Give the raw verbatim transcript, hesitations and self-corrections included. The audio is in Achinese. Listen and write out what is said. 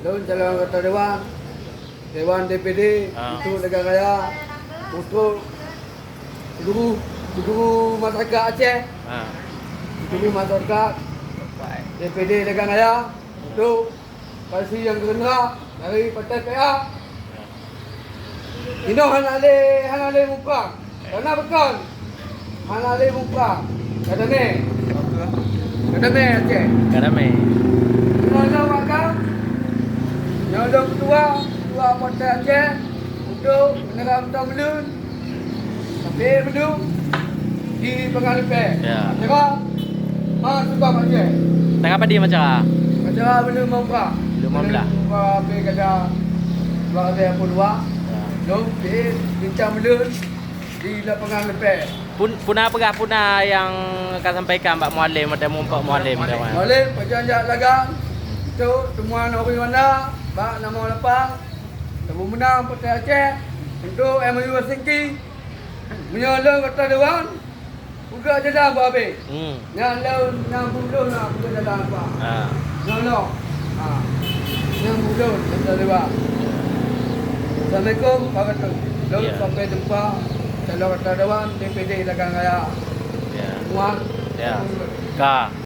Lôn calon anggota dewan, dewan D P D Ah. untuk Legang Raya, untuk seluruh, seluruh masyarakat Aceh, Ah. seluruh masyarakat D P D Legang Raya untuk koalisi nyang gerindra dari Partai P A. Inoe hana lé, hana lé muprang. Karena beutôi hana lé muprang. Ka damé. Ka damé Aceh. Ka damé. Inoe lôn wakang, inoe lôn ketua, ketua Partai Aceh untuk meunara mantong meulun. Tapi meulun di Pangan Leupée. Ya. Acara, ha, sebab Aceh. Tangah padum acara? Acara meulun muprang. Meulun muprang. Meulun muprang, habis kada dua habis pun dua. Ya. Lôn pi bincang meulun di lapangan Leupée. Pun, puna peugah puna nyang ka sampaikan bak Mualem, ada mumpok Mualem, Mualem, pajan jak lagang, untuk temuan Ori Wana, bak nama lapang, teumeumeunang Partai Aceh, untuk M O U Helsinki, meunyoe lôn kata dewan, peugah jalan bah habéh. Hmm. Nyan lôn nyang buleuen na bukan dalam apa. Ha. Nolong. Ha. Nyang buleuen dalam lewat. Assalamualaikum warahmatullahi. Lôn Ya. sampai jumpa calon anggota dewan D P D Legang Raya. Ya. Muat. Ya. Ka.